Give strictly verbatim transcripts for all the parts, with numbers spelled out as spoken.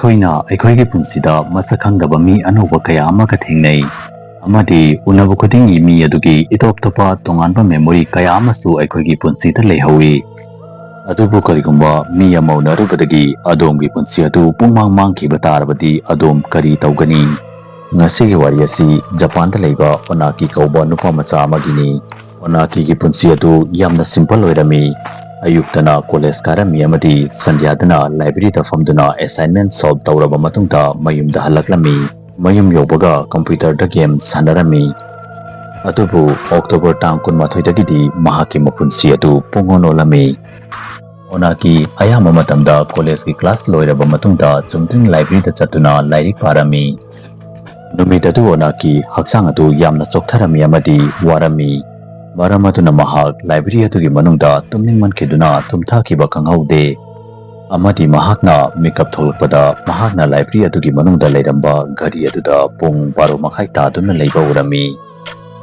ꯑꯩꯈꯣꯏꯅ ꯑꯩꯈꯣꯏꯒꯤ ꯄꯨꯟꯁꯤꯗ ꯃꯁꯛ ꯈꯪꯗꯕ ꯃꯤ ꯑꯅꯧꯕ ꯀꯌꯥ ꯑꯃꯒ ꯊꯦꯡꯅꯩ, ꯑꯃꯗꯤ ꯎꯅꯕ ꯈꯨꯗꯤꯡꯒꯤ ꯃꯤ ꯑꯗꯨꯒꯤ ꯏꯇꯣꯞ ꯇꯣꯞꯄ ꯇꯣꯉꯥꯟꯕ memory ꯀꯌꯥ ꯑꯃꯁꯨ ꯑꯩꯈꯣꯏꯒꯤ ꯄꯨꯟꯁꯤꯗ ꯂꯩꯍꯧꯏ꯫ ꯑꯗꯨꯕꯨ ꯀꯔꯤꯒꯨꯝꯕ ꯃꯤ ꯑꯃ ꯎꯅꯔꯨꯕꯗꯒꯤ ꯑꯗꯣꯝꯒꯤ ꯄꯨꯟꯁꯤ ꯑꯗꯨ ꯄꯨꯡꯃꯥꯡ ꯃꯥꯡꯈꯤꯕ ꯇꯥꯔꯕꯗꯤ ꯑꯗꯣꯝ ꯀꯔꯤ ꯇꯧꯒꯅꯤ? ꯉꯁꯤꯒꯤ ꯋꯥꯔꯤ ꯑꯁꯤ ꯖꯄꯥꯟꯗ ꯂꯩꯕ ꯑꯣꯅꯥꯀꯤ ꯀꯧꯕ ꯅꯨꯄꯥ ꯃꯆꯥ ꯑꯃꯒꯤꯅꯤ꯫ ꯑꯣꯅꯥꯀꯤꯒꯤ ꯄꯨꯟꯁꯤ ꯑꯗꯨ ꯌꯥꯝꯅ simple ꯑꯣꯏꯔꯝꯃꯤ꯫ ꯑꯌꯨꯛꯇꯅ college ꯀꯥꯔꯝꯃꯤ ꯑꯃꯗꯤ ꯁꯟꯙ꯭ꯌꯥꯗꯅ library ꯗ ꯐꯝꯗꯨꯅ assignment solve ꯇꯧꯔꯕ ꯃꯇꯨꯡꯗ ꯃꯌꯨꯝꯗ ꯍꯜꯂꯛꯂꯝꯃꯤ꯫ ꯃꯌꯨꯝ ꯌꯧꯕꯒ computer ꯗ game ꯁꯥꯟꯅꯔꯝꯃꯤ꯫ ꯑꯗꯨꯕꯨ October ꯇꯥꯡ ꯀꯨꯟꯃꯥꯊꯣꯏꯗꯒꯤꯗꯤ ꯃꯍꯥꯛꯀꯤ ꯃꯄꯨꯟꯁꯤ ꯑꯗꯨ ꯄꯨꯡꯑꯣꯟ ꯑꯣꯜꯂꯝꯃꯤ꯫ ꯑꯣꯅꯥꯀꯤ ꯑꯌꯥꯝꯕ ꯃꯇꯝꯗ college ꯀꯤ class ꯂꯣꯏꯔꯕ ꯃꯇꯨꯡꯗ ꯆꯨꯝꯗ꯭ꯔꯤꯡ library ꯗ ꯆꯠꯇꯨꯅ ꯂꯥꯏꯔꯤꯛ ꯄꯥꯔꯝꯃꯤ꯫ ꯅꯨꯃꯤꯠ ꯑꯗꯨ ꯑꯣꯅꯥꯀꯤ ꯍꯛꯆꯥꯡ ꯑꯗꯨ ꯌꯥꯝꯅ ꯆꯣꯛꯊꯔꯝꯃꯤ ꯑꯃꯗꯤ ꯋꯥꯔꯝꯃꯤ꯫ ꯃꯔꯝ ꯑꯗꯨꯅ ꯃꯍꯥꯛ library ꯑꯗꯨꯒꯤ ꯃꯅꯨꯡꯗ ꯇꯨꯝꯅꯤꯡꯃꯟꯈꯤꯗꯨꯅ ꯇꯨꯝꯊꯈꯤꯕ ꯈꯪꯍꯧꯗꯦ꯫ ꯑꯃꯗꯤ ꯃꯍꯥꯛꯅ ꯃꯤꯀꯞ ꯊꯣꯛꯂꯛꯄꯗ ꯃꯍꯥꯛꯅ library ꯑꯗꯨꯒꯤ ꯃꯅꯨꯡꯗ ꯂꯩꯔꯝꯕ ꯘꯔꯤ ꯑꯗꯨꯗ ꯄꯨꯡ ꯕꯥꯔꯣ ꯃꯈꯥꯏ ꯇꯥꯗꯨꯅ ꯂꯩꯕ ꯎꯔꯝꯃꯤ꯫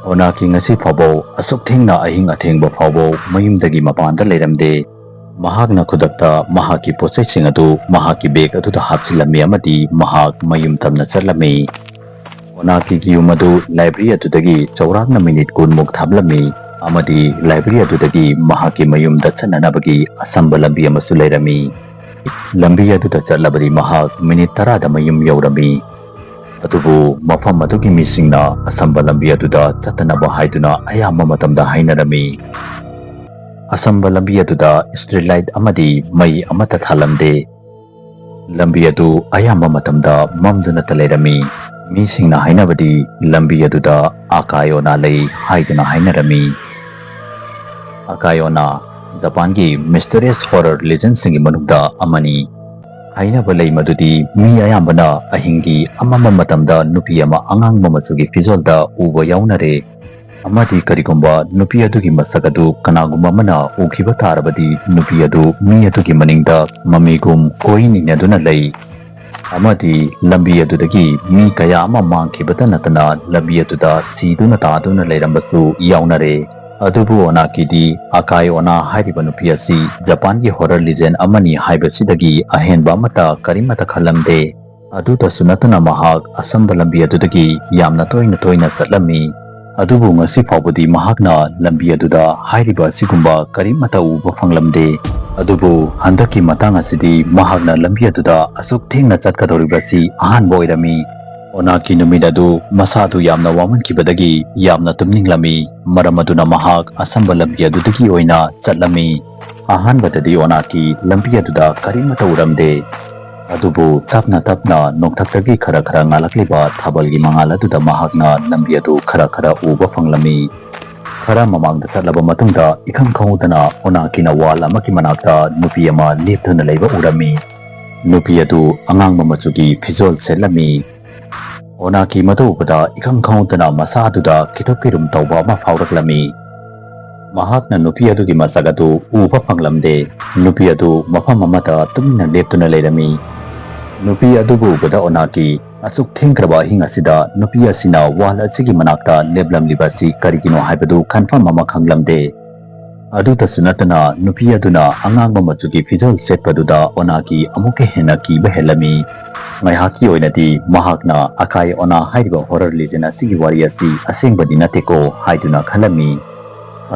ꯑꯣꯅꯥꯀꯤ ꯉꯁꯤ ꯐꯥꯎꯕ ꯑꯁꯨꯛ ꯊꯦꯡꯅ ꯑꯍꯤꯡ ꯑꯊꯦꯡꯕ ꯐꯥꯎꯕ ꯃꯌꯨꯝꯗꯒꯤ ꯃꯄꯥꯟꯗ ꯂꯩꯔꯝꯗꯦ꯫ ꯃꯍꯥꯛꯅ ꯈꯨꯗꯛꯇ ꯃꯍꯥꯛꯀꯤ ꯄꯣꯠꯆꯩꯁꯤꯡ ꯑꯗꯨ ꯃꯍꯥꯛꯀꯤ bag ꯑꯗꯨꯗ ꯍꯥꯞꯆꯤꯜꯂꯝꯃꯤ ꯑꯃꯗꯤ ꯃꯍꯥꯛ ꯃꯌꯨꯝ ꯇꯝꯅ ꯆꯠꯂꯝꯃꯤ꯫ ꯑꯣꯅꯥꯀꯤꯒꯤ ꯌꯨꯝ ꯑꯗꯨ library ꯑꯗꯨꯗꯒꯤ ꯆꯥꯎꯔꯥꯛꯅ minute ꯀꯨꯟꯃꯨꯛ ꯊꯥꯞꯂꯝꯃꯤ ꯑꯃꯗꯤ library ꯑꯗꯨꯗꯒꯤ ꯃꯍꯥꯛꯀꯤ ꯃꯌꯨꯝꯗ ꯆꯠꯅꯅꯕꯒꯤ ꯑꯁꯝꯕ ꯂꯝꯕꯤ ꯑꯃꯁꯨ ꯂꯩꯔꯝꯃꯤ꯫ ꯂꯝꯕꯤ ꯑꯗꯨꯗ ꯆꯠꯂꯕꯗꯤ ꯃꯍꯥꯛ minute ꯇꯔꯥꯗ ꯃꯌꯨꯝ ꯌꯧꯔꯝꯃꯤ꯫ ꯑꯗꯨꯕꯨ ꯃꯐꯝ ꯑꯗꯨꯒꯤ ꯃꯤꯁꯤꯡꯅ ꯑꯁꯝꯕ ꯂꯝꯕꯤ ꯑꯗꯨꯗ ꯆꯠꯇꯅꯕ ꯍꯥꯏꯗꯨꯅ ꯑꯌꯥꯝꯕ ꯃꯇꯝꯗ ꯍꯥꯏꯅꯔꯝꯃꯤ꯫ ꯑꯁꯝꯕ ꯂꯝꯕꯤ ꯑꯗꯨꯗ street light ꯑꯃꯗꯤ ꯃꯩ ꯑꯃꯠꯇ ꯊꯥꯜꯂꯝꯗꯦ꯫ ꯂꯝꯕꯤ ꯑꯗꯨ ꯑꯌꯥꯝꯕ ꯃꯇꯝꯗ ꯃꯝꯗꯨꯅꯇ ꯂꯩꯔꯝꯃꯤ꯫ ꯃꯤꯁꯤꯡꯅ ꯍꯥꯏꯅꯕꯗꯤ ꯂꯝꯕꯤ ꯑꯗꯨꯗ ꯑꯀꯥꯏ ꯑꯣꯅꯥ ꯂꯩ ꯍꯥꯏꯗꯨꯅ ꯍꯥꯏꯅꯔꯝꯃꯤ꯫ ꯑꯀꯥꯏ ꯑꯣꯅꯥ ꯖꯄꯥꯟꯒꯤ mysterious horror legend ꯁꯤꯡꯒꯤ ꯃꯅꯨꯡꯗ ꯑꯃꯅꯤ꯫ ꯍꯥꯏꯅꯕ ꯂꯩ ꯃꯗꯨꯗꯤ ꯃꯤ ꯑꯌꯥꯝꯕꯅ ꯑꯍꯤꯡꯒꯤ ꯑꯃꯝꯕ ꯃꯇꯝꯗ ꯅꯨꯄꯤ ꯑꯃ ꯑꯉꯥꯡꯕ ꯃꯆꯨꯒꯤ ꯐꯤꯖꯣꯜꯗ ꯎꯕ ꯌꯥꯎꯅꯔꯦ꯫ ꯑꯃꯗꯤ ꯀꯔꯤꯒꯨꯝꯕ ꯅꯨꯄꯤ ꯑꯗꯨꯒꯤ ꯃꯁꯛ ꯑꯗꯨ ꯀꯅꯥꯒꯨꯝꯕ ꯑꯃꯅ ꯎꯈꯤꯕ ꯇꯥꯔꯕꯗꯤ ꯅꯨꯄꯤ ꯑꯗꯨ ꯃꯤ ꯑꯗꯨꯒꯤ ꯃꯅꯤꯡꯗ ꯃꯃꯤꯒꯨꯝ ꯀꯣꯏꯏꯟ ꯏꯟꯅꯗꯨꯅ ꯂꯩ꯫ ꯑꯃꯗꯤ ꯂꯝꯕꯤ ꯑꯗꯨꯗꯒꯤ ꯃꯤ ꯀꯌꯥ ꯑꯃ ꯃꯥꯡꯈꯤꯕꯇ ꯅꯠꯇꯅ ꯂꯝꯕꯤ ꯑꯗꯨꯗ ꯁꯤꯗꯨꯅ ꯇꯥꯗꯨꯅ ꯂꯩꯔꯝꯕꯁꯨ ꯌꯥꯎꯅꯔꯦ꯫ ꯑꯗꯨꯕꯨ ꯑꯣꯅꯥꯀꯤꯗꯤ ꯑꯀꯥꯏ ꯑꯣꯅꯥ ꯍꯥꯏꯔꯤꯕ ꯅꯨꯄꯤ ꯑꯁꯤ ꯖꯄꯥꯟꯒꯤ horror legend ꯑꯃꯅꯤ ꯍꯥꯏꯕꯁꯤꯗꯒꯤ ꯑꯍꯦꯟꯕ ꯑꯃꯠꯇ ꯀꯔꯤꯃꯠꯇ ꯈꯜꯂꯝꯗꯦ꯫ ꯑꯗꯨꯇꯁꯨ ꯅꯠꯇꯅ ꯃꯍꯥꯛ ꯑꯁꯝꯕ ꯂꯝꯕꯤ ꯑꯗꯨꯗꯒꯤ ꯌꯥꯝꯅ ꯇꯣꯏꯅ ꯇꯣꯏꯅ ꯆꯠꯂꯝꯃꯤ꯫ ꯑꯗꯨꯕꯨ ꯉꯁꯤ ꯐꯥꯎꯕꯗꯤ ꯃꯍꯥꯛꯅ ꯂꯝꯕꯤ ꯑꯗꯨꯗ ꯍꯥꯏꯔꯤꯕ ꯑꯁꯤꯒꯨꯝꯕ ꯀꯔꯤꯃꯠꯇ ꯎꯕ ꯐꯪꯂꯝꯗꯦ꯫ ꯑꯗꯨꯕꯨ ꯍꯟꯗꯛꯀꯤ ꯃꯇꯥꯡ ꯑꯁꯤꯗꯤ ꯃꯍꯥꯛꯅ ꯂꯝꯕꯤ ꯑꯗꯨꯗ ꯑꯁꯨꯛ ꯊꯦꯡꯅ ꯆꯠꯀꯗꯧꯔꯤꯕꯁꯤ ꯑꯍꯥꯟꯕ ꯑꯣꯏꯔꯝꯃꯤ꯫ ꯑꯣꯅꯥꯀꯤ ꯅꯨꯃꯤꯠ ꯑꯗꯨ ꯃꯁꯥꯗꯨ ꯌꯥꯝꯅ ꯋꯥꯃꯟꯈꯤꯕꯗꯒꯤ ꯌꯥꯝꯅ ꯇꯨꯝꯅꯤꯡꯂꯝꯃꯤ꯫ ꯃꯔꯝ ꯑꯗꯨꯅ ꯃꯍꯥꯛ ꯑꯁꯝꯕ ꯂꯝꯕꯤ ꯑꯗꯨꯗꯒꯤ ꯑꯣꯏꯅ ꯆꯠꯂꯝꯃꯤ꯫ ꯑꯍꯥꯟꯕꯗꯗꯤ ꯑꯣꯅꯥꯀꯤ ꯂꯝꯕꯤ ꯑꯗꯨꯗ ꯀꯔꯤꯃꯠꯇ ꯎꯔꯝꯗꯦ꯫ ꯑꯗꯨꯕꯨ ꯇꯞꯅ ꯇꯞꯅ ꯅꯣꯡꯊꯛꯇꯒꯤ ꯈꯔ ꯈꯔ ꯉꯥꯜꯂꯛꯂꯤꯕ ꯊꯥꯕꯜꯒꯤ ꯃꯉꯥꯜ ꯑꯗꯨꯗ ꯃꯍꯥꯛꯅ ꯂꯝꯕꯤ ꯑꯗꯨ ꯈꯔ ꯈꯔ ꯎꯕ ꯐꯪꯂꯝꯃꯤ꯫ ꯈꯔ ꯃꯃꯥꯡꯗ ꯆꯠꯂꯕ ꯃꯇꯨꯡꯗ ꯏꯈꯪ ꯈꯪꯍꯧꯗꯅ ꯑꯣꯅꯥꯀꯤꯅ wall ꯑꯃꯒꯤ ꯃꯅꯥꯛꯇ ꯅꯨꯄꯤ ꯑꯃ ꯂꯦꯞꯇꯨꯅ ꯂꯩꯕ ꯎꯔꯝꯃꯤ꯫ ꯅꯨꯄꯤ ꯑꯗꯨ ꯑꯉꯥꯡꯕ ꯃꯆꯨꯒꯤ ꯐꯤꯖꯣꯜ ꯁꯦꯠꯂꯝꯃꯤ꯫ ꯑꯣꯅꯥꯀꯤ ꯃꯗꯨ ꯎꯕꯗ ꯏꯈꯪ ꯈꯪꯍꯧꯗꯅ ꯃꯁꯥ ꯑꯗꯨꯗ ꯈꯤꯇꯣꯛ ꯀꯤꯔꯨꯝ ꯇꯧꯕ ꯑꯃ ꯐꯥꯎꯔꯛꯂꯝꯃꯤ꯫ ꯃꯍꯥꯛꯅ ꯅꯨꯄꯤ ꯑꯗꯨꯒꯤ ꯃꯁꯛ ꯑꯗꯨ ꯎꯕ ꯐꯪꯂꯝꯗꯦ꯫ ꯅꯨꯄꯤ ꯑꯗꯨ ꯃꯐꯝ ꯑꯃꯗ ꯇꯨꯃꯤꯟꯅ ꯂꯦꯞꯇꯨꯅ ꯂꯩꯔꯝꯃꯤ꯫ ꯅꯨꯄꯤ ꯑꯗꯨꯕꯨ ꯎꯕꯗ ꯑꯣꯅꯥꯀꯤ ꯑꯁꯨꯛ ꯊꯦꯡꯈ꯭ꯔꯕ ꯑꯍꯤꯡ ꯑꯁꯤꯗ ꯅꯨꯄꯤ ꯑꯁꯤꯅ wall ꯑꯁꯤꯒꯤ ꯃꯅꯥꯛꯇ ꯂꯦꯞꯂꯝꯂꯤꯕ ꯑꯁꯤ ꯀꯔꯤꯒꯤꯅꯣ ꯍꯥꯏꯕꯗꯨ confirm ꯑꯃ ꯈꯪꯂꯝꯗꯦ꯫ ꯑꯗꯨꯇꯁꯨ ꯅꯠꯇꯅ ꯅꯨꯄꯤ ꯑꯗꯨꯅ ꯑꯉꯥꯡꯕ ꯃꯆꯨꯒꯤ ꯐꯤꯖꯣꯜ ꯁꯦꯠꯄꯗꯨꯗ ꯑꯣꯅꯥꯀꯤ ꯑꯃꯨꯛꯀ ꯍꯦꯟꯅ ꯀꯤꯕ ꯍꯦꯜꯂꯝꯃꯤ꯫ ꯉꯥꯏꯍꯥꯛꯀꯤ ꯑꯣꯏꯅꯗꯤ ꯃꯍꯥꯛꯅ ꯑꯀꯥꯏ ꯑꯣꯅꯥ ꯍꯥꯏꯔꯤꯕ horror legend ꯑꯁꯤꯒꯤ ꯋꯥꯔꯤ ꯑꯁꯤ ꯑꯁꯦꯡꯕꯗꯤ ꯅꯠꯇꯦꯀꯣ ꯍꯥꯏꯗꯨꯅ ꯈꯜꯂꯝꯃꯤ꯫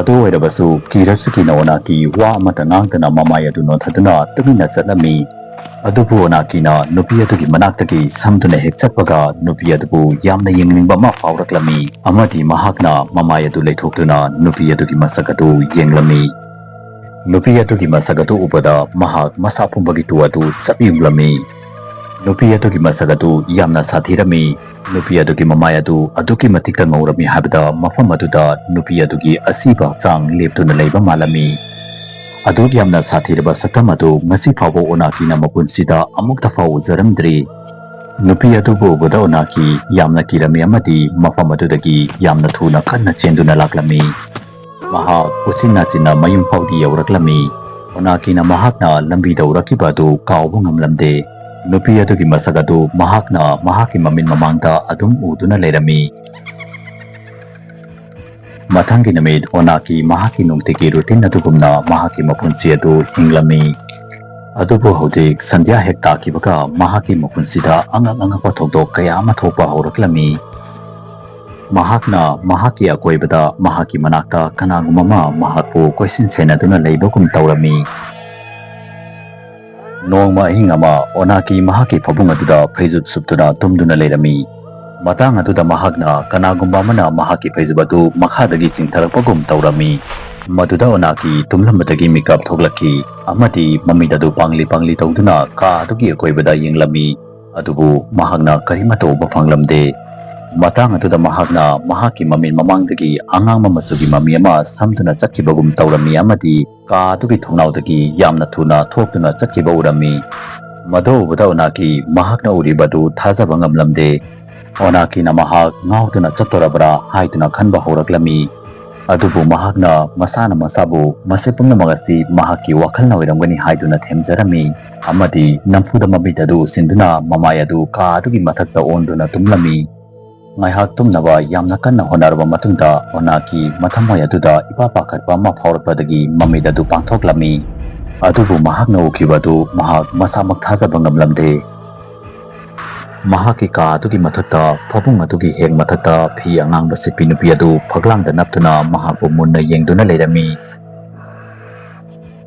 ꯑꯗꯨ ꯑꯣꯏꯔꯕꯁꯨ ꯀꯤꯔꯁꯨ ꯀꯤꯅ ꯑꯣꯅꯥꯀꯤ ꯋꯥ ꯑꯃꯠꯇ ꯉꯥꯡꯗꯅ ꯃꯃꯥꯏ ꯑꯗꯨ ꯅꯣꯟꯊꯗꯨꯅ ꯇꯨꯃꯤꯟꯅ ꯆꯠꯂꯝꯃꯤ꯫ ꯑꯗꯨꯕꯨ ꯑꯣꯅꯥꯀꯤꯅ ꯅꯨꯄꯤ ꯑꯗꯨꯒꯤ ꯃꯅꯥꯛꯇꯒꯤ ꯁꯝꯗꯨꯅ ꯍꯦꯛ ꯆꯠꯄꯒ ꯅꯨꯄꯤ ꯑꯗꯨꯕꯨ ꯌꯥꯝꯅ ꯌꯦꯡꯅꯤꯡꯕ ꯑꯃ ꯐꯥꯎꯔꯛꯂꯝꯃꯤ ꯑꯃꯗꯤ ꯃꯍꯥꯛꯅ ꯃꯃꯥꯏ ꯑꯗꯨ ꯂꯩꯊꯣꯛꯇꯨꯅ ꯅꯨꯄꯤ ꯑꯗꯨꯒꯤ ꯃꯁꯛ ꯑꯗꯨ ꯌꯦꯡꯂꯝꯃꯤ꯫ ꯅꯨꯄꯤ ꯑꯗꯨꯒꯤ ꯃꯁꯛ ꯑꯗꯨ ꯎꯕꯗ ꯃꯍꯥꯛ ꯃꯁꯥ ꯄꯨꯝꯕꯒꯤ ꯇꯨ ꯑꯗꯨ ꯆꯞ ꯌꯨꯡꯂꯝꯃꯤ꯫ ꯅꯨꯄꯤ ꯑꯗꯨꯒꯤ ꯃꯁꯛ ꯑꯗꯨ ꯌꯥꯝꯅ ꯁꯥꯊꯤꯔꯝꯃꯤ꯫ ꯅꯨꯄꯤ ꯑꯗꯨꯒꯤ ꯃꯃꯥꯏ ꯑꯗꯨ ꯑꯗꯨꯛꯀꯤ ꯃꯇꯤꯛꯇ ꯉꯧꯔꯝꯃꯤ ꯍꯥꯏꯕꯗ ꯃꯐꯝ ꯑꯗꯨꯗ ꯅꯨꯄꯤ ꯑꯗꯨꯒꯤ ꯑꯁꯤꯕ ꯍꯛꯆꯥꯡ ꯂꯦꯞꯇꯨꯅ ꯂꯩꯕ ꯃꯥꯜꯂꯝꯃꯤ꯫ ꯑꯗꯨꯛ ꯌꯥꯝꯅ ꯁꯥꯊꯤꯔꯕ ꯁꯛꯇꯝ ꯑꯗꯨ ꯉꯁꯤ ꯐꯥꯎꯕ ꯑꯣꯅꯥꯀꯤꯅ ꯃꯄꯨꯟꯁꯤꯗ ꯑꯃꯨꯛꯇ ꯐꯥꯎ ꯎꯖꯔꯝꯗ꯭ꯔꯤ꯫ ꯅꯨꯄꯤ ꯑꯗꯨꯕꯨ ꯎꯕꯗ ꯑꯣꯅꯥꯀꯤ ꯌꯥꯝꯅ ꯀꯤꯔꯝꯃꯤ ꯑꯃꯗꯤ ꯃꯐꯝ ꯑꯗꯨꯗꯒꯤ ꯌꯥꯝꯅ ꯊꯨꯅ ꯀꯟꯅ ꯆꯦꯟꯗꯨꯅ ꯂꯥꯛꯂꯝꯃꯤ꯫ ꯃꯍꯥꯛ ꯎꯆꯤꯟ ꯅꯥꯆꯤꯟꯅ ꯃꯌꯨꯝ ꯐꯥꯎꯗꯤ ꯌꯧꯔꯛꯂꯝꯃꯤ꯫ ꯑꯣꯅꯥꯀꯤꯅ ꯃꯍꯥꯛꯅ ꯂꯝꯕꯤꯗ ꯎꯔꯛꯈꯤꯕ ꯑꯗꯨ ꯀꯥꯎꯕ ꯉꯝꯂꯝꯗꯦ꯫ ꯅꯨꯄꯤ ꯑꯗꯨꯒꯤ ꯃꯁꯛ ꯑꯗꯨ ꯃꯍꯥꯛꯅ ꯃꯍꯥꯛꯀꯤ ꯃꯃꯤꯠ ꯃꯃꯥꯡꯗ ꯑꯗꯨꯝ ꯎꯗꯨꯅ ꯂꯩꯔꯝꯃꯤ꯫ ꯃꯊꯪꯒꯤ ꯅꯨꯃꯤꯠ ꯑꯣꯅꯥꯀꯤ ꯃꯍꯥꯛꯀꯤ ꯅꯨꯡꯇꯤꯒꯤ ꯔꯨꯇꯤꯟ ꯑꯗꯨꯒꯨꯝꯅ ꯃꯍꯥꯛꯀꯤ ꯃꯄꯨꯟꯁꯤ ꯑꯗꯨ ꯍꯤꯡꯂꯝꯃꯤ꯫ ꯑꯗꯨꯕꯨ ꯍꯧꯖꯤꯛ ꯁꯟꯙ꯭ꯌꯥ ꯍꯦꯛ ꯇꯥꯈꯤꯕꯒ ꯃꯍꯥꯛꯀꯤ ꯃꯄꯨꯟꯁꯤꯗ ꯑꯉꯛ ꯑꯉꯛꯄ ꯊꯧꯗꯣꯛ ꯀꯌꯥ ꯑꯃ ꯊꯣꯛꯄ ꯍꯧꯔꯛꯂꯝꯃꯤ꯫ ꯃꯍꯥꯛꯅ ꯃꯍꯥꯛꯀꯤ ꯑꯀꯣꯏꯕꯗ ꯃꯍꯥꯛꯀꯤ ꯃꯅꯥꯛꯇ ꯀꯅꯥꯒꯨꯝꯕ ꯑꯃ ꯃꯍꯥꯛꯄꯨ ꯀꯣꯏꯁꯤꯟ ꯁꯦꯟꯅꯗꯨꯅ ꯂꯩꯕꯒꯨꯝ ꯇꯧꯔꯝꯃꯤ꯫ ꯅꯣꯡꯃ ꯑꯍꯤꯡ ꯑꯃ ꯑꯣꯅꯥꯀꯤ ꯃꯍꯥꯛꯀꯤ ꯐꯃꯨꯡ ꯑꯗꯨꯗ ꯐꯩꯖꯨꯞ ꯁꯨꯞꯇꯨꯅ ꯇꯨꯝꯗꯨꯅ ꯂꯩꯔꯝꯃꯤ꯫ ꯃꯇꯥꯡ ꯑꯗꯨꯗ ꯃꯍꯥꯛꯅ ꯀꯅꯥꯒꯨꯝꯕ ꯑꯃꯅ ꯃꯍꯥꯛꯀꯤ ꯐꯩꯖꯨꯞ ꯑꯗꯨ ꯃꯈꯥꯗꯒꯤ ꯆꯤꯡꯊꯔꯛꯄꯒꯨꯝ ꯇꯧꯔꯝꯃꯤ꯫ ꯃꯗꯨꯗ ꯑꯣꯅꯥꯀꯤ ꯇꯨꯝꯂꯝꯕꯗꯒꯤ ꯃꯤꯀꯞ ꯊꯣꯛꯂꯛꯈꯤ ꯑꯃꯗꯤ ꯃꯃꯤꯠ ꯑꯗꯨ ꯄꯥꯡꯂꯤ ꯄꯥꯡꯂꯤ ꯇꯧꯗꯨꯅ ꯀꯥ ꯑꯗꯨꯒꯤ ꯑꯀꯣꯏꯕꯗ ꯌꯦꯡꯂꯝꯃꯤ꯫ ꯑꯗꯨꯕꯨ ꯃꯍꯥꯛꯅ ꯀꯔꯤꯃꯠꯇ ꯎꯕ ꯐꯪꯂꯝꯗꯦ꯫ ꯃꯇꯥꯡ ꯑꯗꯨꯗ ꯃꯍꯥꯛꯅ ꯃꯍꯥꯛꯀꯤ ꯃꯃꯤꯠ ꯃꯃꯥꯡꯗꯒꯤ ꯑꯉꯥꯡꯕ ꯃꯆꯨꯒꯤ ꯃꯃꯤ ꯑꯃ ꯁꯝꯗꯨꯅ ꯆꯠꯈꯤꯕꯒꯨꯝ ꯇꯧꯔꯝꯃꯤ ꯑꯃꯗꯤ ꯀꯥ ꯑꯗꯨꯒꯤ ꯊꯣꯡꯅꯥꯎꯗꯒꯤ ꯌꯥꯝꯅ ꯊꯨꯅ ꯊꯣꯛꯇꯨꯅ ꯆꯠꯈꯤꯕ ꯎꯔꯝꯃꯤ꯫ ꯃꯗꯨ ꯎꯕꯗ ꯑꯣꯅꯥꯀꯤ ꯃꯍꯥꯛꯅ ꯎꯔꯤꯕꯗꯨ ꯊꯥꯖꯕ ꯉꯝꯂꯝꯗꯦ꯫ ꯑꯣꯅꯥꯀꯤꯅ ꯃꯍꯥꯛ ꯉꯥꯎꯗꯨꯅ ꯆꯠꯇꯣꯔꯕ꯭ꯔꯥ ꯍꯥꯏꯗꯨꯅ ꯈꯟꯕ ꯍꯧꯔꯛꯂꯝꯃꯤ꯫ ꯑꯗꯨꯕꯨ ꯃꯍꯥꯛꯅ ꯃꯁꯥꯅ ꯃꯁꯥꯕꯨ ꯃꯁꯤ ꯄꯨꯝꯅꯃꯛ ꯑꯁꯤ ꯃꯍꯥꯛꯀꯤ ꯋꯥꯈꯜꯅ ꯑꯣꯏꯔꯝꯒꯅꯤ ꯍꯥꯏꯗꯨꯅ ꯊꯦꯝꯖꯔꯝꯃꯤ ꯑꯃꯗꯤ ꯅꯝꯐꯨꯗ ꯃꯃꯤꯠ ꯑꯗꯨ ꯎꯁꯤꯟꯗꯨꯅ ꯃꯃꯥꯏ ꯑꯗꯨ ꯀꯥ ꯑꯗꯨꯒꯤ ꯃꯊꯛꯇ ꯑꯣꯟꯗꯨꯅ ꯇꯨꯝꯂꯝꯃꯤ꯫ ꯉꯥꯏꯍꯥꯛ ꯇꯨꯝꯅꯕ ꯌꯥꯝꯅ ꯀꯟꯅ ꯍꯣꯠꯅꯔꯕ ꯃꯇꯨꯡꯗ ꯑꯣꯅꯥꯀꯤ ꯃꯊꯃꯣꯏ ꯑꯗꯨꯗ ꯏꯄꯥ ꯄꯥꯈꯠꯄ ꯑꯃ ꯐꯥꯎꯔꯛꯄꯗꯒꯤ ꯃꯃꯤꯠ ꯑꯗꯨ ꯄꯥꯡꯊꯣꯛꯂꯝꯃꯤ꯫ ꯑꯗꯨꯕꯨ ꯃꯍꯥꯛꯅ ꯎꯈꯤꯕ ꯑꯗꯨ ꯃꯍꯥꯛ ꯃꯁꯥꯃꯛ ꯊꯥꯖꯕ ꯉꯝꯂꯝꯗꯦ꯫ ꯃꯍꯥꯛꯀꯤ ꯀꯥ ꯑꯗꯨꯒꯤ ꯃꯊꯛꯇ, ꯐꯃꯨꯡ ꯑꯗꯨꯒꯤ ꯍꯦꯛ ꯃꯊꯛꯇ ꯐꯤ ꯑꯉꯥꯡꯕ ꯁꯦꯠꯄꯤ ꯅꯨꯄꯤ ꯑꯗꯨ ꯐꯛꯂꯥꯡꯗ ꯅꯞꯇꯨꯅ ꯃꯍꯥꯛꯄꯨ ꯃꯨꯟꯅ ꯌꯦꯡꯗꯨꯅ ꯂꯩꯔꯝꯃꯤ꯫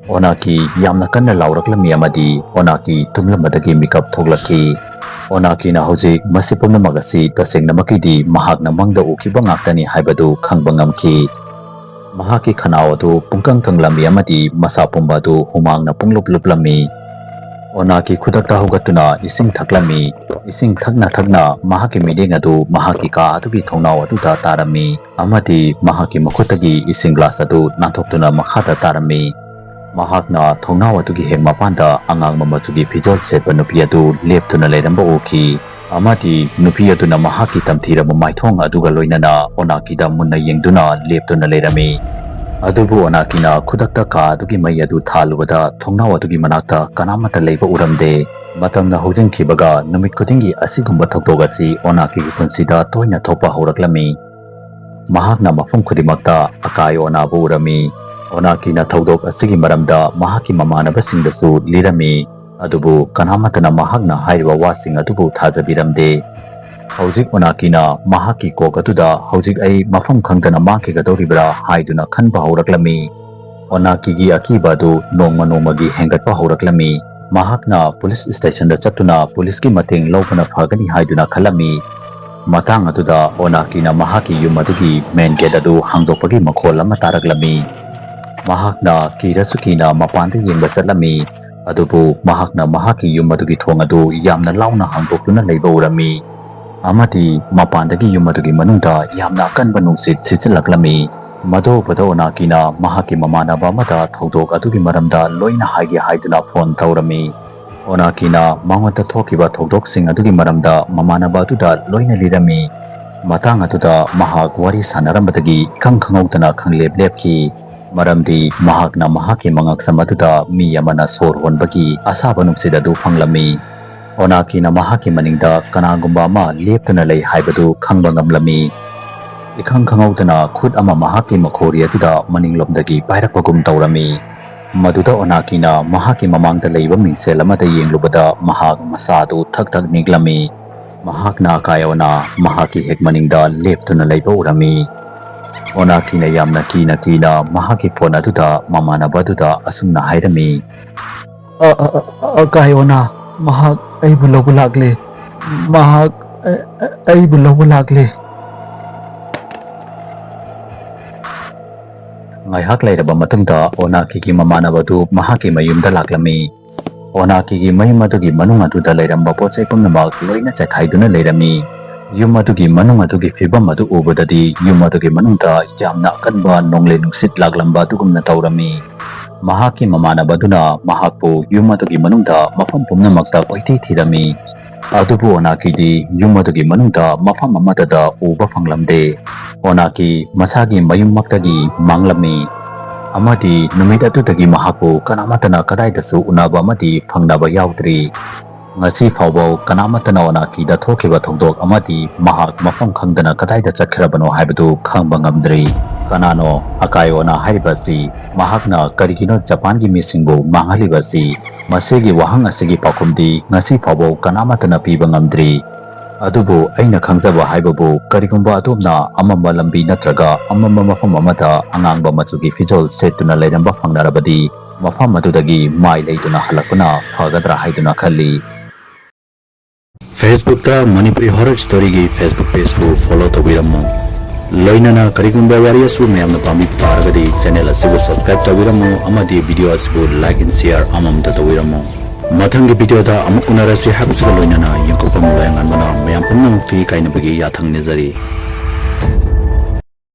ꯑꯣꯅꯥꯀꯤ ꯌꯥꯝꯅ ꯀꯟꯅ ꯂꯥꯎꯔꯛꯂꯝꯃꯤ ꯑꯃꯗꯤ ꯑꯣꯅꯥꯀꯤ ꯇꯨꯝꯂꯝꯕꯗꯒꯤ ꯃꯤꯀꯞ ꯊꯣꯛꯂꯛꯈꯤ꯫ ꯑꯣꯅꯥꯀꯤꯅ ꯍꯧꯖꯤꯛ ꯃꯁꯤ ꯄꯨꯝꯅꯃꯛ ꯑꯁꯤ ꯇꯁꯦꯡꯅꯃꯛꯀꯤꯗꯤ ꯃꯍꯥꯛꯅ ꯃꯪꯗ ꯎꯈꯤꯕ ꯉꯥꯛꯇꯅꯤ ꯍꯥꯏꯕꯗꯨ ꯈꯪꯕ ꯉꯝꯈꯤ꯫ ꯃꯍꯥꯛꯀꯤ ꯈꯅꯥꯎ ꯑꯗꯨ ꯄꯨꯡꯀꯪ ꯀꯪꯂꯝꯃꯤ ꯑꯃꯗꯤ ꯃꯁꯥ ꯄꯨꯝꯕ ꯑꯗꯨ ꯍꯨꯃꯥꯡꯅ ꯄꯨꯡꯂꯨꯞ ꯂꯨꯞꯂꯝꯃꯤ꯫ ꯑꯣꯅꯥꯀꯤ ꯈꯨꯗꯛꯇ ꯍꯧꯒꯠꯇꯨꯅ ꯏꯁꯤꯡ ꯊꯛꯂꯝꯃꯤ꯫ ꯏꯁꯤꯡ ꯊꯛꯅ ꯊꯛꯅ ꯃꯍꯥꯛꯀꯤ ꯃꯤꯠꯌꯦꯡ ꯑꯗꯨ ꯃꯍꯥꯛꯀꯤ ꯀꯥ ꯑꯗꯨꯒꯤ ꯊꯣꯡꯅꯥꯎ ꯑꯗꯨꯗ ꯇꯥꯔꯝꯃꯤ ꯑꯃꯗꯤ ꯃꯍꯥꯛꯀꯤ ꯃꯈꯨꯠꯇꯒꯤ ꯏꯁꯤꯡ ꯒ꯭ꯂꯥꯁ ꯑꯗꯨ ꯅꯥꯟꯊꯣꯛꯇꯨꯅ ꯃꯈꯥꯗ ꯇꯥꯔꯝꯃꯤ꯫ ꯃꯍꯥꯛꯅ ꯊꯣꯡꯅꯥꯎ ꯑꯗꯨꯒꯤ ꯍꯦꯛ ꯃꯄꯥꯟꯗ ꯑꯉꯥꯡꯕ ꯃꯆꯨꯒꯤ ꯐꯤꯖꯣꯜ ꯁꯦꯠꯄ ꯅꯨꯄꯤ ꯑꯗꯨ ꯂꯦꯞꯇꯨꯅ ꯂꯩꯔꯝꯕ ꯎꯈꯤ ꯑꯃꯗꯤ ꯅꯨꯄꯤ ꯑꯗꯨꯅ ꯃꯍꯥꯛꯀꯤ ꯇꯝꯊꯤꯔꯕ ꯃꯥꯏꯊꯣꯡ ꯑꯗꯨꯒ ꯂꯣꯏꯅꯅ ꯑꯣꯅꯥꯀꯤꯗ ꯃꯨꯟꯅ ꯌꯦꯡꯗꯨꯅ ꯂꯦꯞꯇꯨꯅ ꯂꯩꯔꯝꯃꯤ꯫ ꯑꯗꯨꯕꯨ ꯑꯣꯅꯥꯀꯤꯅ ꯈꯨꯗꯛꯇ ꯀꯥ ꯑꯗꯨꯒꯤ ꯃꯩ ꯑꯗꯨ ꯊꯥꯜꯂꯨꯕꯗ ꯊꯣꯡꯅꯥꯎ ꯑꯗꯨꯒꯤ ꯃꯅꯥꯛꯇ ꯀꯅꯥꯃꯠꯇ ꯂꯩꯕ ꯎꯔꯝꯗꯦ꯫ ꯃꯇꯝꯅ ꯍꯧꯖꯤꯟꯈꯤꯕꯒ ꯅꯨꯃꯤꯠ ꯈꯨꯗꯤꯡꯒꯤ ꯑꯁꯤꯒꯨꯝꯕ ꯊꯧꯗꯣꯛ ꯑꯁꯤ ꯑꯣꯅꯥꯀꯤꯒꯤ ꯄꯨꯟꯁꯤꯗ ꯇꯣꯏꯅ ꯊꯣꯛꯄ ꯍꯧꯔꯛꯂꯝꯃꯤ꯫ ꯃꯍꯥꯛꯅ ꯃꯐꯝ ꯈꯨꯗꯤꯡꯃꯛꯇ ꯑꯀꯥꯏ ꯑꯣꯅꯥꯕꯨ ꯎꯔꯝꯃꯤ꯫ ꯑꯣꯅꯥꯀꯤꯅ ꯊꯧꯗꯣꯛ ꯑꯁꯤꯒꯤ ꯃꯔꯝꯗ ꯃꯍꯥꯛꯀꯤ ꯃꯃꯥꯟꯅꯕꯁꯤꯡꯗꯁꯨ ꯂꯤꯔꯝꯃꯤ꯫ ꯑꯗꯨꯕꯨ ꯀꯅꯥꯃꯠꯇꯅ ꯃꯍꯥꯛꯅ ꯍꯥꯏꯔꯤꯕ ꯋꯥꯁꯤꯡ ꯑꯗꯨꯕꯨ ꯊꯥꯖꯕꯤꯔꯝꯗꯦ꯫ ꯍꯧꯖꯤꯛ ꯑꯣꯅꯥꯀꯤꯅ ꯃꯍꯥꯛꯀꯤ ꯀꯣꯛ ꯑꯗꯨꯗ "ꯍꯧꯖꯤꯛ ꯑꯩ ꯃꯐꯝ ꯈꯪꯗꯅ ꯃꯥꯡꯈꯤꯒꯗꯧꯔꯤꯕ꯭ꯔꯥ?" ꯍꯥꯏꯗꯨꯅ ꯈꯟꯕ ꯍꯧꯔꯛꯂꯝꯃꯤ꯫ ꯑꯣꯅꯥꯀꯤꯒꯤ ꯑꯀꯤꯕ ꯑꯗꯨ ꯅꯣꯡꯃ ꯅꯣꯡꯃꯒꯤ ꯍꯦꯟꯒꯠꯄ ꯍꯧꯔꯛꯂꯝꯃꯤ꯫ ꯃꯍꯥꯛꯅ ꯄꯨꯂꯤꯁ ꯁ꯭ꯇꯦꯁꯟꯗ ꯆꯠꯇꯨꯅ ꯄꯨꯂꯤꯁꯀꯤ ꯃꯇꯦꯡ ꯂꯧꯕꯅ ꯐꯒꯅꯤ ꯍꯥꯏꯗꯨꯅ ꯈꯜꯂꯝꯃꯤ꯫ ꯃꯇꯥꯡ ꯑꯗꯨꯗ ꯑꯣꯅꯥꯀꯤꯅ ꯃꯍꯥꯛꯀꯤ ꯌꯨꯝ ꯑꯗꯨꯒꯤ ꯃꯦꯟ ꯒꯦꯠ ꯑꯗꯨ ꯍꯥꯡꯗꯣꯛꯄꯒꯤ ꯃꯈꯣꯜ ꯑꯃ ꯇꯥꯔꯛꯂꯝꯃꯤ꯫ ꯃꯍꯥꯛꯅ ꯀꯤꯔꯁꯨ ꯀꯤꯅ ꯃꯄꯥꯟꯗ ꯌꯦꯡꯕ ꯆꯠꯂꯝꯃꯤ꯫ ꯑꯗꯨꯕꯨ ꯃꯍꯥꯛꯅ ꯃꯍꯥꯛꯀꯤ ꯌꯨꯝ ꯑꯗꯨꯒꯤ ꯊꯣꯡ ꯑꯗꯨ ꯌꯥꯝꯅ ꯂꯥꯎꯅ ꯍꯥꯡꯗꯣꯛꯇꯨꯅ ꯂꯩꯕ ꯎꯔꯝꯃꯤ꯫ ꯑꯃꯗꯤ ꯃꯄꯥꯟꯗꯒꯤ ꯌꯨꯝ ꯑꯗꯨꯒꯤ ꯃꯅꯨꯡꯗ ꯌꯥꯝꯅ ꯑꯀꯟꯕ ꯅꯨꯡꯁꯤꯠ ꯁꯤꯠꯆꯤꯜꯂꯛꯂꯝꯃꯤ꯫ ꯃꯗꯨ ꯎꯕꯗ ꯑꯣꯅꯥꯀꯤꯅ ꯃꯍꯥꯛꯀꯤ ꯃꯃꯥꯟꯅꯕ ꯑꯃꯗ ꯊꯧꯗꯣꯛ ꯑꯗꯨꯒꯤ ꯃꯔꯝꯗ ꯂꯣꯏꯅ ꯍꯥꯏꯒꯦ ꯍꯥꯏꯗꯨꯅ ꯐꯣꯟ ꯇꯧꯔꯝꯃꯤ꯫ ꯑꯣꯅꯥꯀꯤꯅ ꯃꯉꯣꯟꯗ ꯊꯣꯛꯈꯤꯕ ꯊꯧꯗꯣꯛꯁꯤꯡ ꯑꯗꯨꯒꯤ ꯃꯔꯝꯗ ꯃꯃꯥꯟꯅꯕ ꯑꯗꯨꯗ ꯂꯣꯏꯅ ꯂꯤꯔꯝꯃꯤ꯫ ꯃꯇꯥꯡ ꯑꯗꯨꯗ ꯃꯍꯥꯛ ꯋꯥꯔꯤ ꯁꯥꯟꯅꯔꯝꯕꯗꯒꯤ ꯏꯈꯪ ꯈꯪꯍꯧꯗꯅ ꯈꯪꯂꯦꯞ ꯂꯦꯞꯈꯤ꯫ ꯃꯔꯝꯗꯤ ꯃꯍꯥꯛꯅ ꯃꯍꯥꯛꯀꯤ ꯃꯉꯛꯁꯝ ꯑꯗꯨꯗ ꯃꯤ ꯑꯃꯅ ꯁꯣꯔ ꯍꯣꯟꯕꯒꯤ ꯑꯁꯥꯕ ꯅꯨꯡꯁꯤꯠ ꯑꯗꯨ ꯐꯪꯂꯝꯃꯤ꯫ ꯑꯣꯅꯥꯀꯤꯅ ꯃꯍꯥꯛꯀꯤ ꯃꯅꯤꯡꯗ ꯀꯅꯥꯒꯨꯝꯕ ꯑꯃ ꯂꯦꯞꯇꯨꯅ ꯂꯩ ꯍꯥꯏꯕꯗꯨ ꯈꯪꯕ ꯉꯝꯂꯝꯃꯤ꯫ ꯏꯈꯪ ꯈꯪꯍꯧꯗꯅ ꯈꯨꯠ ꯑꯃ ꯃꯍꯥꯛꯀꯤ ꯃꯈꯣꯔꯤ ꯑꯗꯨꯗ ꯃꯅꯤꯡꯂꯣꯝꯗꯒꯤ ꯄꯥꯏꯔꯛꯄꯒꯨꯝ ꯇꯧꯔꯝꯃꯤ꯫ ꯃꯗꯨꯗ ꯑꯣꯅꯥꯀꯤꯅ ꯃꯍꯥꯛꯀꯤ ꯃꯃꯥꯡꯗ ꯂꯩꯕ ꯃꯤꯡꯁꯦꯜ ꯑꯃꯗ ꯌꯦꯡꯂꯨꯕꯗ ꯃꯍꯥꯛ ꯃꯁꯥ ꯑꯗꯨ ꯊꯛ ꯊꯛ ꯅꯤꯛꯂꯝꯃꯤ꯫ ꯃꯍꯥꯛꯅ ꯑꯀꯥꯏ ꯑꯣꯅꯥ ꯃꯍꯥꯛꯀꯤ ꯍꯦꯛ ꯃꯅꯤꯡꯗ ꯂꯦꯞꯇꯨꯅ ꯂꯩꯕ ꯎꯔꯝꯃꯤ꯫ ꯑꯣꯅꯥꯀꯤꯅ ꯌꯥꯝꯅ ꯀꯤꯅ ꯀꯤꯅ ꯃꯍꯥꯛꯀꯤ ꯐꯣꯟ ꯑꯗꯨꯗ ꯃꯃꯥꯟꯅꯕ ꯑꯗꯨꯗ ꯑꯁꯨꯝꯅ ꯍꯥꯏꯔꯝꯃꯤ꯫ "ꯑ, ꯑ, ꯑ, ꯑ, ꯑꯀꯥꯏ ꯑꯣꯅꯥ, ꯃꯍꯥꯛ ꯑꯩꯕꯨ ꯂꯧꯕ ꯂꯥꯛꯂꯦ꯫ ꯃꯍꯥꯛ, ꯑ, ꯑ, ꯑꯩꯕꯨ ꯂꯧꯕ ꯂꯥꯛꯂꯦ꯫" ꯉꯥꯏꯍꯥꯛ ꯂꯩꯔꯕ ꯃꯇꯨꯡꯗ ꯑꯣꯅꯥꯀꯤꯒꯤ ꯃꯃꯥꯟꯅꯕꯗꯨ ꯃꯍꯥꯛꯀꯤ ꯃꯌꯨꯝꯗ ꯂꯥꯛꯂꯝꯃꯤ꯫ ꯑꯣꯅꯥꯀꯤꯒꯤ ꯃꯌꯨꯝ ꯑꯗꯨꯒꯤ ꯃꯅꯨꯡ ꯑꯗꯨꯗ ꯂꯩꯔꯝꯕ ꯄꯣꯠ ꯆꯩ ꯄꯨꯝꯅꯃꯛ ꯂꯣꯏꯅ ꯆꯥꯏꯈꯥꯏꯗꯨꯅ ꯂꯩꯔꯝꯃꯤ꯫ ꯌꯨꯝ ꯑꯗꯨꯒꯤ ꯃꯅꯨꯡ ꯑꯗꯨꯒꯤ ꯐꯤꯕꯝ ꯑꯗꯨ ꯎꯕꯗꯗꯤ ꯌꯨꯝ ꯑꯗꯨꯒꯤ ꯃꯅꯨꯡꯗ ꯌꯥꯝꯅ ꯑꯀꯟꯕ ꯅꯣꯡꯂꯩ ꯅꯨꯡꯁꯤꯠ ꯂꯥꯛꯂꯝꯕ ꯑꯗꯨꯒꯨꯝꯅ ꯇꯧꯔꯝꯃꯤ꯫ ꯃꯍꯥꯛꯀꯤ ꯃꯃꯥꯟꯅꯕꯗꯨꯅ ꯃꯍꯥꯛꯄꯨ ꯌꯨꯝ ꯑꯗꯨꯒꯤ ꯃꯅꯨꯡꯗ ꯃꯐꯝ ꯄꯨꯝꯅꯃꯛꯇ ꯀꯣꯏꯊꯤ ꯊꯤꯔꯝꯃꯤ꯫ ꯑꯗꯨꯕꯨ ꯑꯣꯅꯥꯀꯤꯗꯤ ꯌꯨꯝ ꯑꯗꯨꯒꯤ ꯃꯅꯨꯡꯗ ꯃꯐꯝ ꯑꯃꯠꯇꯗ ꯎꯕ ꯐꯪꯂꯝꯗꯦ꯫ ꯑꯣꯅꯥꯀꯤ ꯃꯁꯥꯒꯤ ꯃꯌꯨꯝꯃꯛꯇꯒꯤ ꯃꯥꯡꯂꯝꯃꯤ꯫ ꯑꯃꯗꯤ ꯅꯨꯃꯤꯠ ꯑꯗꯨꯗꯒꯤ ꯃꯍꯥꯛꯄꯨ ꯀꯅꯥꯃꯠꯇꯅ ꯀꯗꯥꯏꯗꯁꯨ ꯎꯅꯕ ꯑꯃꯗꯤ ꯐꯪꯅꯕ ꯌꯥꯎꯗ꯭ꯔꯤ꯫ ꯉꯁꯤ ꯐꯥꯎꯕ ꯀꯅꯥꯃꯠꯇꯅ ꯑꯣꯅꯥꯀꯤꯗ ꯊꯣꯛꯈꯤꯕ ꯊꯧꯗꯣꯛ ꯑꯃꯗꯤ ꯃꯍꯥꯛ ꯃꯐꯝ ꯈꯪꯗꯅ ꯀꯗꯥꯏꯗ ꯆꯠꯈ꯭ꯔꯕꯅꯣ ꯍꯥꯏꯕꯗꯨ ꯈꯪꯕ ꯉꯝꯗ꯭ꯔꯤ꯫ ꯀꯅꯥꯅꯣ ꯑꯀꯥꯏ ꯑꯣꯅꯥ ꯍꯥꯏꯔꯤꯕ ꯑꯁꯤ? ꯃꯍꯥꯛꯅ ꯀꯔꯤꯒꯤꯅꯣ ꯖꯄꯥꯟꯒꯤ ꯃꯤꯁꯤꯡꯕꯨ ꯃꯥꯡꯍꯜꯂꯤꯕ ꯑꯁꯤ? ꯃꯁꯤꯒꯤ ꯋꯥꯍꯪ ꯑꯁꯤꯒꯤ ꯄꯥꯎꯈꯨꯝꯗꯤ ꯉꯁꯤ ꯐꯥꯎꯕ ꯀꯅꯥꯃꯠꯇꯅ ꯄꯤꯕ ꯉꯝꯗ꯭ꯔꯤ꯫ ꯑꯗꯨꯕꯨ ꯑꯩꯅ ꯈꯪꯖꯕ ꯍꯥꯏꯕꯕꯨ, ꯀꯔꯤꯒꯨꯝꯕ ꯑꯗꯣꯝꯅ ꯑꯃꯝꯕ ꯂꯝꯕꯤ ꯅꯠꯇ꯭ꯔꯒ ꯑꯃꯝꯕ ꯃꯐꯝ ꯑꯃꯗ ꯑꯉꯥꯡꯕ ꯃꯆꯨꯒꯤ ꯐꯤꯖꯣꯜ ꯁꯦꯠꯇꯨꯅ ꯂꯩꯔꯝꯕ ꯐꯪꯅꯔꯕꯗꯤ, ꯃꯐꯝ ꯑꯗꯨꯗꯒꯤ ꯃꯥꯏ ꯂꯩꯗꯨꯅ ꯍꯜꯂꯛꯄꯅ ꯐꯒꯗ꯭ꯔꯥ ꯍꯥꯏꯗꯨꯅ ꯈꯜꯂꯤ꯫ Facebookꯇ Manipuri Horror Storyꯒꯤ Facebook pageꯄꯨ follow ꯇꯧꯕꯤꯔꯝꯃꯨ꯫ ꯂꯣꯏꯅꯅ ꯀꯔꯤꯒꯨꯝꯕ ꯋꯥꯔꯤ ꯑꯁꯤꯕꯨ ꯃꯌꯥꯝꯅ ꯄꯥꯝꯕꯤꯕ ꯇꯥꯔꯒꯗꯤ channel ꯑꯁꯤꯕꯨ subscribe ꯇꯧꯕꯤꯔꯝꯃꯨ ꯑꯃꯗꯤ video ꯑꯁꯤꯕꯨ like and share ꯑꯃꯃꯝꯇ ꯇꯧꯕꯤꯔꯝꯃꯨ꯫ ꯃꯊꯪꯒꯤ videoꯗ ꯑꯃꯨꯛ ꯎꯅꯔꯁꯤ ꯍꯥꯏꯕꯁꯤꯒ ꯂꯣꯏꯅꯅ ꯌꯦꯡꯊꯣꯛꯄ ꯂꯣꯌꯥꯉꯥꯟꯕꯅ ꯃꯌꯥꯝ ꯄꯨꯝꯅꯃꯛꯀꯤ ꯀꯥꯏꯅꯕꯒꯤ ꯌꯥꯊꯪ ꯅꯤꯖꯔꯤ꯫